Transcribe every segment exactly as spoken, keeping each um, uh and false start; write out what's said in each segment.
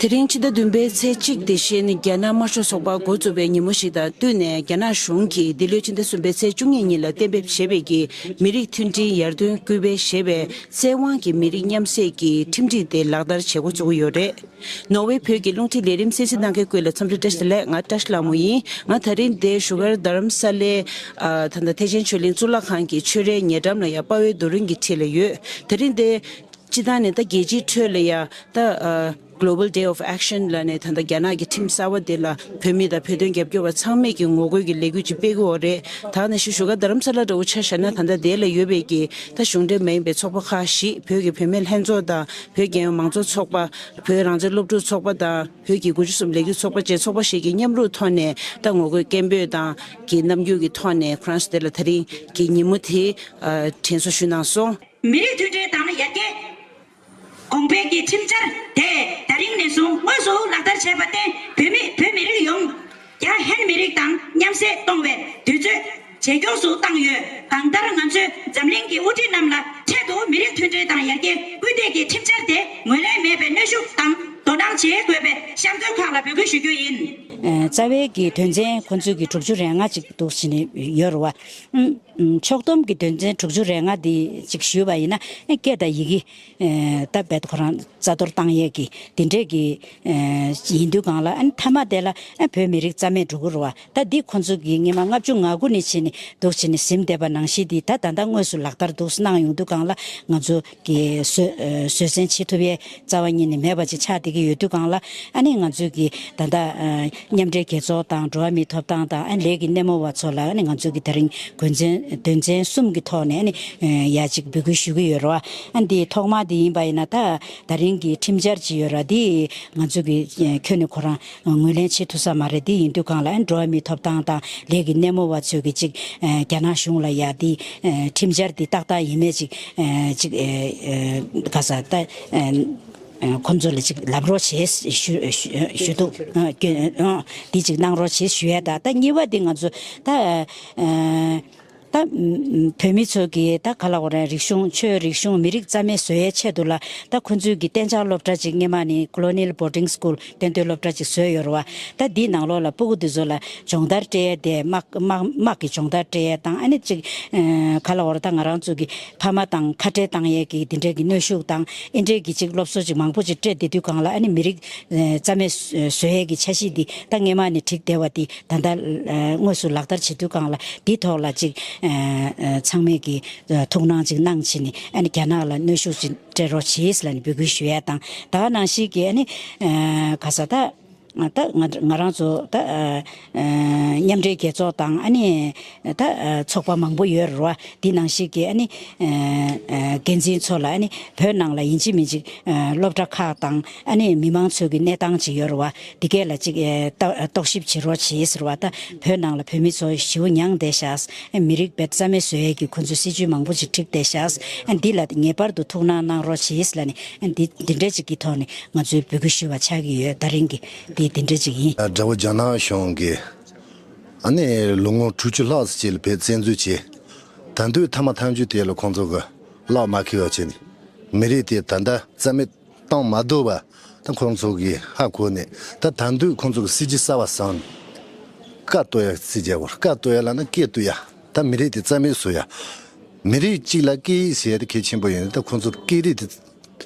དེ་རིང་ཕྱི་ཟླ་བདུན་པའི་ཚེས་གཅིག་དེ་བཞིན་རྒྱ་ནག་དམར་ཤོག་ཚོགས་པ་འགོ་བཙུགས་པའི་ཉིན་མོ་ཞིག་དང་བསྟུན་ནས། རྒྱ་ནག་གཞུང་གིས་འདི་ལོའི་ཕྱི་ཟླ་གསུམ་པའི་ཚེས་བཅུ་གཉིས་ཉིན་ལ་གཏན་འབེབས་བྱས་པའི་གི་མི་རིགས་མཐུན་སྒྲིལ་ཡར་ཐོན་སྐུལ་སྤེལ་ཞེས་པའི་བཙན་དབང་གི་མི་རིགས་མཉམ་བསྲེས་ཀྱི་ཁྲིམས་སྒྲིག་དེ་ལག་བསྟར་བྱེད་འགོ་བཙུགས་ཡོད་རེད། ནོར་ཝེ་བོད་ཀྱི་རླུང་འཕྲིན་ལས་རིམ་གསན་གཟིགས་གནང་མཁན་ཀུན་ལ་འཚམས་འདྲི་བཀྲ་ཤིས་བདེ་ལེགས། ང་བཀྲ་ཤིས་ལྷ་མོ་ཡིན། ང་ད་རིང་འདིར་བཞུགས་སྒར་རྡ་རམ་ས་ལའི་ཨ་ད་ལྟ་ཐེག་ཆེན་ཆོས་གླིང་གཙུག་ལག་ཁང་གི་ཆོས་རའི་ཉེ་འགྲམ་ལ་ཡ་དཔའ་བོའི་རྡོ་རིང་གི་འཁྲིས་ལ་ཡོད། དེ་རིང་འདི་སྤྱི་བཏང་ནས་ད་རྒྱལ་སྤྱིའི་ཁྲོད་ལ་ཡ་ད་ཨ་Global Day of Action ལབ་ནས་ད་ལྟ་རྒྱ་ནག་གི་ཁྲིམས་གསར་བ་དེ་ལ་བོད་མི་དང་བོད་དོན་རྒྱབ་སྐྱོར་བ་ཚང་མས་ཀྱི་ངོ་རྒོལ་གྱི་ལས་འགུལ་ཅིག་སྤེལ་གྱི་ཡོད་རེད། ད་ནང་བཞིན་བཞུགས་སྒར་རྡ་རམ་ས་ལ་འདྲ་བོ་ཆ་བཞག་ན། ད་ལྟ་དེ་ལ་ཡོད་པའི་གི་ད་གཞུང་འབྲེལ་མ་ཡིན་པའི་ཚོགས་པ་ཁག་བཞི། བོད་ཀྱི་བུད་མེད་ལྷན་ཚོགས་དང་བོད་རྒྱལ་ཡོངས་མང་གཙོ་ཚོགས་པ། བོད་རང་བཙན་སློབ་ཕྲུག་ཚོགས་པ་དང་བོད་ཀྱི་དགུ་བཅུ་གསུམ་ལས་འགུལ་ཚོགས་པ་བཅས་ཚོགས་པ་ཞིག་གིས་མཉམ་རུབ་ཐོག་ནས་ད་ངོ་རྒོལ་སྐད་འབོད་དང་གི་རྣམ་འགྱུར་གྱི་ཐོག་ནས་ཁོ་རང་ཚོ་དེ་ལ་ད་རིང་གི་ཉིན་མོ་དེ་ཨ་དྲན་གསོ་ཞུས་གནང་སོང་། མི་རིགས་མཐུན་སྒྲིལ་དང་ཡར་རྒྱས་གོང་འཕེལ་གྱི་ཁྲིམས་འཆར་དེ་ད་རིང་ནས་བཟུང་དངོས་སུ་ལག་བསྟར་བྱས་པར་བརྟེན། བོད་མི་བོད་མི་རིགས་ཡོངས་རྒྱ་ཧན་མི་རིགས་དང་མཉམ་བསྲེས་གཏོང་བའི་དུས་ཚོད་ཇེ་མགྱོགས་སུ་བཏང་ཡོད། གང་ལྟར་ང་ཚོས་འཛམ་གླིང་གི་དབུ་ཁྲིད་རྣམས་ལ་འཕྲལ་དུ་མི་རིགས་མཐུན་སྒྲིལ་དང་ཡར་རྒྱས་སྐུལ་འདེད་ཀྱི་ཁྲིམས་འཆར་དེ་ངོས་ལེན་མེད་པའི་གནོན་ཤུགས་དང་དོ་སྣང་བྱེད་དགོས་པའི་བཤམས་སྟོན་ཁག་ལ་འབོད་སྐུལ་ཞུ་རྒྱུ་ཡིན། ཨ་རྩ་བའི་གི་དོན་ཚན་ཁོ་ཚོའི་གི་དྲུག་ཅུ་རེ་ལྔ་ཅིག་འདུག་བྱས་ནས་ཡོད་རེད་བ། ཨུམ། ཕྱོགས་བསྡོམས་ཀྱི་དོན་ཚན་དྲུག་ཅུ་རེ་ལྔ་འདི་ཅིག་ཞུས་པ་ཡིན་ན། ཨེ་སྐད་དང་ཡི་གེ་ཨེ་ད་རྦད་ཁོ་རང་རྩ་གཏོར་བཏང་ཡས་ཀྱི་འདི་འདྲས་ཀྱི་ཨེ་ཡིན་དུས་གང་ལ། ཨ་ནི་མཐའ་མ་དེ་ལ་ཨ་བོད་མི་རིགས་རྩ་མེད་འགྲོ་གི་རེད་བ། ད་འདི་ཁོ་ཚོ་གིས་སྔོན་མ་ལྔ་བཅུ་ང་དགུ་ནས་བྱས་ནས་འདུག་བྱས་ནས་ཟིན་བསྡད་པ་ནང་བཞིན་འདི་ད་ད་ལྟ་དངོས་སུ་ལག་བསྟར་འདུག་གནང་ཡོང་དུས་གང་ལ། ང་ཚོ་གི་བཟོད་ཨ་བཟོད་བསྲན་བྱེད་ཐུབ་ཡས་རྩ་བ་ཉིད་ནས་མེད་པ་ཅིག་ཆགས་བསྡད་ཀྱི་ཡོད་དུས་གང་ལ། ཨ་ནི་ང་ཚོས་ཀྱི་ད་ལྟ་ཨ་མཉམ་འབྲེལ་རྒྱལ་ཚོགས་དང་འགྲོ་བ་མིའི་ཐོབ་ཐང་དང་ཨ་ལས་ཀྱི་སྣེ་མོ་བ་ཚོ་ལ། ཨ་ནི་ང་ཚོས་ཀྱི་ད་རིང་དོན་ཚན་དོན་ཚན་གསུམ་གྱི་ཐོག་ནས་ཨ་ནི་ཡ་གཅིག་འབོད་སྐུལ་ཞུ་གི་ཡོད་རེད་བ། ཨ་འདི་ཐོག་མ་འདི་ཡིན་པ་ཡིན་ན། ད་ད་རིང་གི་ཁྲིམས་འཆར་ཅིག་ཡོད་ར། འདི་ང་ཚོས་ཀྱི་ཁྱོན་ནས་ཁོ་རང་ངོས་ལེན་བྱེད་ཐུབ་ས་མ་རེད། འདི་ཡིན་དུས་གང་ལ་ཨ་ནི་འགྲོ་བ་མིའི་ཐོབ་ཐང་དང་ལས་ཀྱི་སྣེ་མོ་བ་ཚོས་ཀྱི་གཅིག་རྒྱ་ནག་གཞུང་ལ་ཡ་འདི་ཁྲིམས་འཆར་འདི་ཏག་ཏག་ཡིན་མེད་ཅིག་ཅིག་ག་ས་ད་ཁོ་ཚོ་ལ་ཅིག་ལབ་རོགས་བྱེད་ཞུ་ཞུ་ཞུ་འདུག་འདི་ཅིག་གནང་རོགས་བྱེད་ཞུ་ཡ། ད་ད་གཉིས་པ་འདི་ང་ཚོ་ད་ད་བོད་མི་ཚོ་གི་ད་ག་ལ་འོ་ར་རིག་གཞུང་། ཆོས། རིག་གཞུང་། མི་རིགས་རྩ་མེད་བཟོ་ཡའི་ཆེད་དུ་ལ། ད་ཁོ་ཚོའི་གི་གཏན་འཇགས་སློབ་གྲྭ་ཅིག་སྔོན་མ་ནས་Colonial Boarding School གཏན་སྡོད་སློབ་གྲྭ་ཅིག་བཟོས་ཡོད་རེད་བ། ད་འདིའི་ནང་ལོགས་ལ་སྤུ་གུ་འདི་ཚོ་ལ་སྦྱོང་བརྡར་སྤྲད་ཡས་དེ། དམག་དམག་དམག་གི་སྦྱོང་བརྡར་སྤྲད་ཡས་དང་། ཨ་ནི་ཅིག་ཨ་ག་ལ་འོ་ར་ད་ང་རང་ཚོ་གི་ཕ་མ་དང་ཁ་བྲལ་བཏང་ཡས་ཀྱི་འདི་འདྲས་ཀྱི་གནོན་ཤུགས་དང་། ཨེ་འདྲས་ཀྱི་ཅིག་སློབ་གསོ་ཅིག་མང་པོ་ཅིག་སྤྲད་བསྡད་དུས་གང་ལ། ཨ་ནི་མི་རིགས་ཨ་རྩ་མེད་བཟོ་ཡས་ཀྱི་འཆར་གཞི་འདི་ད་སྔོན་མ་ནས་བསྒྲིགས་བསྡད་པ་འདི་ད་ལྟ་ཨ་དངོས་སུ་ལག་བསྟར་བྱེད་དུས་གང་ལ། འདི་ཐོག་ལ་ཅིག་ཨ་ཨ་ཚང་མས་ཀྱི་ཨ་ཐུགས་སྣང་ཅིག་གནང་བྱས་ནས། ཨ་ནི་རྒྱ་ནག་ལ་གནོན་ཤུགས་ཅིག་སྤྲད་རོགས་བྱེད་ཟེར་ལབ་ནས་འབོད་སྐུལ་ཞུ་ཡས་དང་། ད་ག་ནང་བཞིན་གྱི་ཨ་ནི་ཨ་ག་ས་ད་ད་ང་ང་རང་ཚོ་ད་ཨ་ཨ་མཉམ་འབྲེལ་རྒྱལ་ཚོགས་དང་། ཨ་ནི་ད་ཨ་ཚོགས་པ་མང་པོ་ཡོད་རེད་བ། འདི་ནང་བཞིན་གྱི་ཨ་ནི་ཨ་ཨ་འགན་འཛིན་ཚོ་ལ། ཨ་ནི་བོད་ནང་ལ་ཡིན་གཅིག་མིན་གཅིག་ཨ་སློབ་གྲྭ་ཁག་དང་། ཨ་ནི་མི་མང་ཚོའི་གི་གནས་སྟངས་ཅིག་ཡོད་རེད་བ། འདི་གས་ལ་ཅིག་ཨ་ལྟ་རྟོག་ཞིབ་བྱེད་རོགས་བྱེད་ཟེར་བ། ད་བོད་ནང་ལ་བོད་མི་ཚོ་ཞེ་པོ་མྱངས་བསྡད་ཤག་ཨ་མི་རིགས་རྦད་རྩ་མེད་བཟོ་ཡས་ཀྱི་ཁོ་ཚོའི་སྲིད་ཇུས་མང་པོ་ཅིག་བསྒྲིགས་བསྡད་ཤག་ཨ་འདི་ལ་ངེས་པར་དུ་ཐུགས་སྣང་གནང་རོགས་བྱེད་ཟེར་ལབ་ནས། ཨ་འདི་འདི་འདྲས་ཅིག་གི་ཐོག་ནས་ང་ཚོས་འབོད་སྐུལ་ཞུ་བ་ཆགས་ཀྱི་ཡོད། ད་རིང་གི་འདི་འདི་འདྲས་ཅིག་ཡིན། དགྲ་བོ་རྒྱ་ནག་གཞུང་གིས་ཨ་ནི་ལོ་ངོ་དྲུག་ཅུ་ལྷག་ཙམ་ཅིག་ལ་བོད་བཙན་འཛུལ་བྱས། ད་དུང་མཐའ་མ་མཐའ་མཇུག་དེ་ལ་ཁོང་ཚོ་གི་ལག་མ་འཁེལ་བ་བྱས་ནས། མི་རིགས་དེ་ད་ལྟ་རྩ་མེད་བཏང་མ་ཐུབ་པ་ད་ཁོང་ཚོ་གིས་ཧ་གོ་ནས། ད་ད་དུང་ཁོང་ཚོ་གི་སྲིད་ཇུས་གསར་བ་བཟུང་། བཀའ་གཏོང་ཡ་སྲིད་ཇུས་བར། བཀའ་གཏོང་ཡ་ལབ་ན་སྐད་གཏོང་ཡ། ད་མི་རིགས་དེ་རྩ་མེད་བཟོ་ཡ། མི་རིགས་གཅིག་ལ་སྐད་ཡིག་ཟེར་ཡ་དེ་གལ་ཆེན་པོ་ཡིན། ད་ཁོང་ཚོ་སྐད་རིགས་དེ་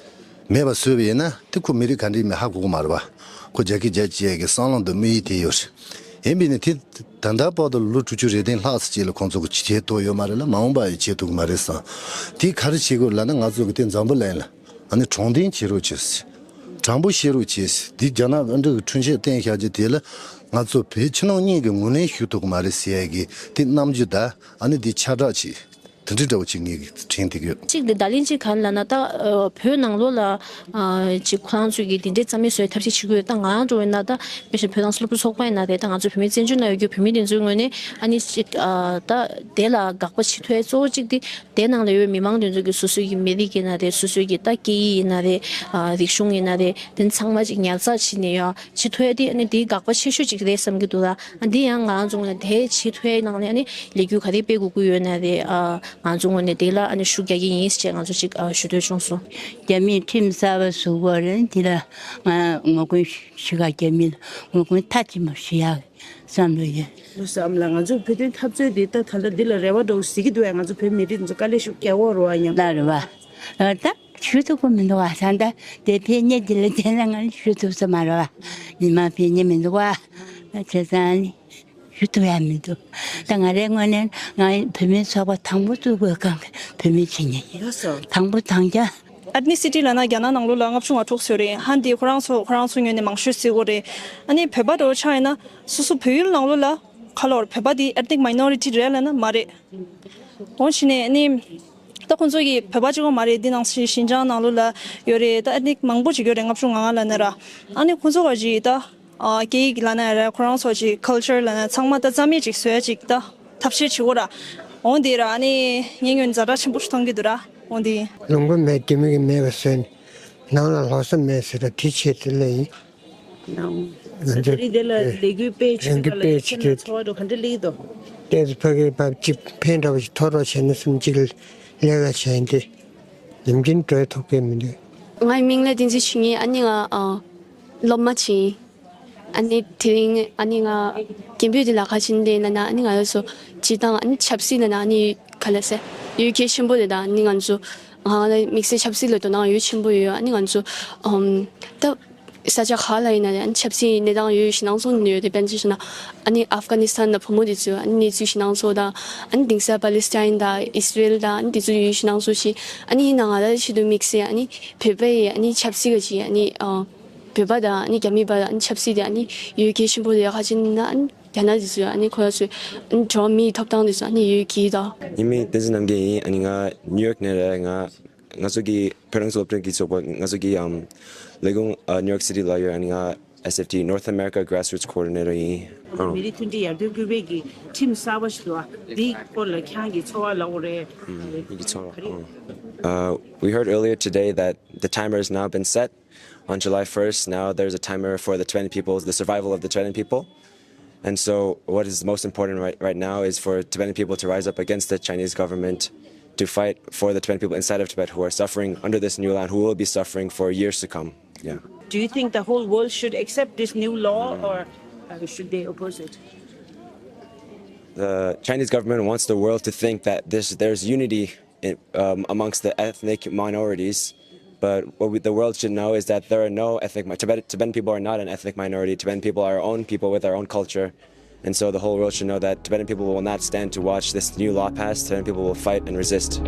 མེད་པ་བཟོས་པ་ཡིན་ན། དེ་ཁོ་མི་རིགས་ག་འདྲ་ཡིན་མིན་ཧ་གོ་གི་མ་རེད་པ། ཁོ་རྒྱ་སྐད་རྒྱ་བྱེད་ཡ་གི་བསམ་བློ་འདི་དམིགས་ཡུལ་དེ་ཡོད་རེད། ཡིན་པས་ནི་དེ་ད་ལྟ་བར་དུ་ལོ་དྲུག་ཅུ་རེ་བདུན་ལྷག་ཙམ་ཅིག་ལ་ཁོང་ཚོ་གི་བྱེད་ཐུབ་ཡོད་མ་རེད་ལ། མ་འོངས་པ་ཡང་བྱེད་ཐུབ་གི་མ་རེད་བསམ། དེ་ག་རེ་བྱེད་དགོས་ལབ་ན། ང་ཚོ་གི་དེ་འཛམ་བུ་གླིང་ལ་ཨ་ནི་དྲང་བདེན་བྱེད་རོགས་བྱེད། དྲང་པོ་བཤད་རོགས་བྱེད། དེ་རྒྱ་ནག་ཨ་འདྲ་གི་འཕྲུལ་ཆས་བཏོན་བཞག་རྒྱུ་དེ་ལ་ང་ཚོ་བོད་ཕྱི་ནང་གཉིས་ཀྱིས་ངོས་ལེན་ཞུ་ཐུབ་གི་མ་རེད་ཟེར་ཡ་གི་དེ་རྣམ་འགྱུར་དང་། ཨ་ནི་དེ་ཁྱབ་བསྒྲགས་བྱེད། དེ་འདྲའི་འདྲ་བོ་ཅིག་ངས་དྲན་བསྡད་ཀྱི་ཡོད། གཅིག་དེ་བརྡ་ལན་གཅིག་ག་རེ་ལབ་ན། ད་ཨ་བོད་ནང་ལོགས་ལ་ཨ་ཅིག་ཁོ་རང་ཚོས་ཀྱི་དེ་འདྲའི་རྩ་མེད་བཟོ་ཡའི་ཐབས་ཤེས་བྱེད་ཀྱི་ཡོད། ད་ང་རང་འདྲ་བོ་ཡིན་ན། ད་དཔེ་བཞིན་བོད་རང་བཙན་སློབ་ཕྲུག་ཚོགས་པ་ཡིན་ན་རེད། ད་ང་ཚོ་བོད་མི་བཙན་བྱོལ་ནང་ཡོད་རྒྱུ་བོད་མི་དེ་ཚོའི་ངོས་ནས་ཨ་ནི་ཅིག་ཨ་ད་དེ་ལ་དགག་པ་བྱེད་ཐུབ་ཡ་གཙོ་བོ་གཅིག་དེ། དེ་ནང་ལ་ཡོད་པའི་མི་མང་དེ་ཚོ་གི་སོ་སོའི་གི་མི་རིགས་ཡིན་ན་རེད། སོ་སོའི་གི་ད་སྐད་ཡིག་ཡིན་ན་རེད། ཨ་རིག་གཞུང་ཡིན་ན་རེད། དེ་ཚང་མ་ཅིག་ཉར་ཚགས་བྱས་ནས་ཡ་བྱེད་ཐུབ་ཡ་དེ་ཨ་ནི་དེའི་དགག་པ་ཆེ་ཤོས་ཅིག་རེད་བསམ་གྱི་འདུག་ལ། ཨ་འདི་ཡང་ང་རང་ཚོ་ངོས་ནས་དེ་བྱེད་ཐུབ་ཡའི་ནང་ནས་ཨ་ནི་ལས་འགུལ་ག་རེ་སྤེལ་དགོས་ཀྱི་ཡོད་ན་རེད། ཨ་ ང་ཚོ་ངོས་ནས་དེ་ལ་ཨ་ནི་ཤུགས་རྒྱག་གི་ཡིན་ཞེས་ང་ཚོ་ཅིག་ཨ་ཞུ་འདོད་བྱུང་སོང་། རྒྱ་མིས་ཁྲིམས་གསར་པ་བཟོ་དགོས་རེད། དེ་ལ་ང་ངོ་རྒོལ་ཞུ་ག་རྒྱ་མི་ལ་ངོ་རྒོལ་མཐའ་གཅིག་མ་ཞུ་ཡག་བསམ་བློ་ཡོད། བསམ་ལ་ང་ཚོ་བོད་དོན་འཐབ་རྩོད་འདི་ད་ད་ལྟ་འདི་ལ་རེ་བ་འདྲ་བོ་གཟིགས་ཀྱི་འདུག་ཨ། ང་ཚོ་བོད་མི་རིགས་ཚོ་དཀའ་ལས་ཤུགས་རྒྱག་འོ་རོ་ཨ་ཉམས། ལ་རེ་བ་ཨ་ད་ཞུ་ཐུབ་ཀྱི་མི་འདུག་ཨ། ད་ལྟ་དེ་ཕན་ཉེ་འདི་ལ་བསྟན་ན་ང་ཞུ་ཐུབ་ས་མ་རེད་བ། མི་མང་ཕན་ཉེ་མི་འདུག་ཨ། བྱས་ཙང་ནི་ཞུ་ཐུབ་ཡ་མི་འདུག་ད་ང་རའི་ངོས་ནས་ང་བོད་མིའི་ཚོགས་པ་དང་པོ་བཙུགས་དགོས་གང་གི་བོད་མི་བྱེད་ཉེ་ཡིན། ལགས་སོ། དང་པོ་དང་རྒྱ། Ethnicity ལབ་ན་རྒྱ་ནག་ནང་ལོགས་ལ་ལྔ་བཅུ་ང་དྲུག་ཡོད་རེད། ཧན་དེ་ཁོ་རང་ཚོ་ཁོ་རང་ཚོ་ངོས་ནས་མང་ཤོས་བརྩི་གི་རེད། ཨ་ནི་བོད་པ་འདྲ་བོ་ཆགས་ཡིན་ན་སོ་སོ་བོད་ཡུལ་ནང་ལོགས་ལ་ག་ལབ་རེད། བོད་པ་དེ་ethnic minority རེད་ལབ་ན་མ་རེད། འོ་བྱས་ནས་ཨ་ནི་ད་ཁོང་ཚོ་གི་བོད་པ་གཅིག་པོ་མ་རེད། འདི་ནང་བཞིན་ཤིན་ཅང་ནང་ལོགས་ལ་ཡོད་རེད། ད་ethnic མང་པོ་ཅིག་ཡོད་རེད། ལྔ་བཅུ་ང་ལྔ་ལབ་ན་ར། ཨ་ནི་ཁོང་ཚོ་ག་ཅིག་ད་ཨ་སྐད་ཡིག་ལབ་ན་ར་ཁོ་རང་ཚོ་ཅིག་culture ལབ་ན་ཚང་མ་ད་རྩ་མེད་ཅིག་བཟོ་ཡ་ཅིག་ད་ཐབས་ཤེས་བྱེད་དགོས་ར། འོ་འདི་ར་ཨ་ནི་ངའི་ངོས་ནས་ཛ་དྲག་ཆེན་པོ་ཞིག་མཐོང་གི་འདུག་ར། འོ་འདི། ལུང་པ་མེད་རྒྱུ་མི་གི་མེད་པ་བཟོས་ནས་ནང་ལ་ལྷོ་ས་མེད་ཟེར་ད་དེ་ཆེད་དུ་སླེབས་ཡིན། ནང་། ང་ཚོ་དེ་རིང་དེ་ལ་ལས་འགུལ་སྤེལ་བྱེད་ལས་འགུལ་སྤེལ་བྱེད་དུས། ཁྱེད་ཚོ་འཚོ་བ་འདྲ་ག་འདྲ་སླེབས་འདུག་ཏོག་ཙམ་ཕ་གིར་བབས་ཅིག་ཕན་འདྲ་བ་ཞིག་ཐོགས་རོགས་བྱས་ན་བསམ་གཅིག་ལས་ཀ་བྱས་ཏེ་ནམ་རྒྱུན་འགྲོ་ཐུབ་ཀྱི་མི་འདུག་ངའི་མིང་ལ་བསྟན་འཛིན་ཆོས་ཉིད། ཨ་ནི་ང་ཨ་སློབ་མ་ཅིག་ཡིན། ཨ་ནི་དེ་རིང་ཨ་ནི་ང་རྒན་པོས་དེ་ལ་ཁ་ཆེན་ལས་ན་ན་ཨ་ནི་ང་ཡོད་སོ་ཇི་དང་ཨ་ནི་ཆབ་སྲིད་ན་ན་ཨ་ནི་ག་ལ་སེ་ཡོད་གལ་ཆེན་པོ་རེད། ད་ཨ་ནི་ང་ཚོ་ང་ལ་དམིགས་བསལ་ཆབ་སྲིད་ལ་དོ་སྣང་ཡོད་ཆེན་པོ་ཡོད། ཨ་ནི་ང་ཚོ་ཨམ་ད། ས་ཆ་ག་ལ་ཡིན་ན་ཡང་ཆབ་སྲིད་གནས་སྟངས་ཡོད་ཞིང་ནང་སོང་ཡོད་དེ་དཔེར་ན་ཆ་བཞག་ན་ཨ་ནི་ཨབ་གྷ་ནི་སི་ཐན་དང་བུ་མོ་དེ་ཚོའི་ཨ་ནི་གནས་ཚུལ་ཞིག་ནང་སོང་དང་ཨ་ནི་དེང་སང་པ་ལི་སི་ཐན་དང་ཨི་སི་རེལ་དང་ཨ་ནི་དེ་ཚོ་ཡོད་ཞིང་ནང་སོང་ཞིག་ཨ་ནི་ཡིན་ན་ང་ལ་ཆེད་དུ་དམིགས་བསལ་ཨ་ནི་བོད་པའི་ཨ་ནི་ཆབ་སྲིད་ག་ཅིག་ཨ་ནི་ཨ་བོད་པ་དང་ཨ་ནི་རྒྱ་མི་བར་ཨ་ནི་ཆབ་སྲིད་དེ་ཨ་ནི་ཡོད་གལ་ཆེན་པོ་རེད། ཁ་ཅིག་ན་ཨ་ནི་རྒྱ་ནག་དེ་ཚོའི་ཨ་ནི་ཁོ་རང་ཚོའི་ཨ་ནི་འགྲོ་བ་མིའི་ཐོབ་ཐང་དེ་ཚོ་ཨ་ནི་ཡོད་གི་དང་། ངའི་མིང་བསྟན་འཛིན་རྣམ་རྒྱལ་ཡིན། ཨ་ནི་ང་ནིའུ་ཡོག་ནས་རེད། ང་ང་ཚོ་གི་བོད་རང་བཙན་སློབ་སྟོན་གྱི་ཚོགས་པ་ང་ཚོ་གི་ཨམ་ལས་ཁུངས་ཨ་New York City ལ་ཡོད། ཨ་ནི་ང་S F T North America Grassroots Coordinator ཡིན། ཨ། མི་རིགས་མཐུན་སྒྲིལ་ཡར་ཐོན་སྐུལ་སྤེལ་གྱི་ཁྲིམས་གསར་པ་ཞིག་འདུག་ཨ། འདིའི་སྐོར་ལ་ཁྱེད་རང་གི་ཚོར་བ་ལབ་དགོས་རེད། ཨ། ཡིན་གྱི་ཚོར་བ། ཨ། Uh, we heard earlier today that the timer has now been set on July first. Now there's a timer for the Tibetan people, the survival of the Tibetan people. And so, what is most important right, right now is for Tibetan people to rise up against the Chinese government, to fight for the Tibetan people inside of Tibet who are suffering under this new law and who will be suffering for years to come. Yeah. Do you think the whole world should accept this new law, or uh, should they oppose it? The Chinese government wants the world to think that this, there's unity in, um, amongst the ethnic minorities. But what we, the world should know is that there are no ethnic mi-, Tibet, Tibetan people are not an ethnic minority. Tibetan people are our own people with our own culture. And so the whole world should know that Tibetan people will not stand to watch this new law pass. Tibetan people will fight and resist.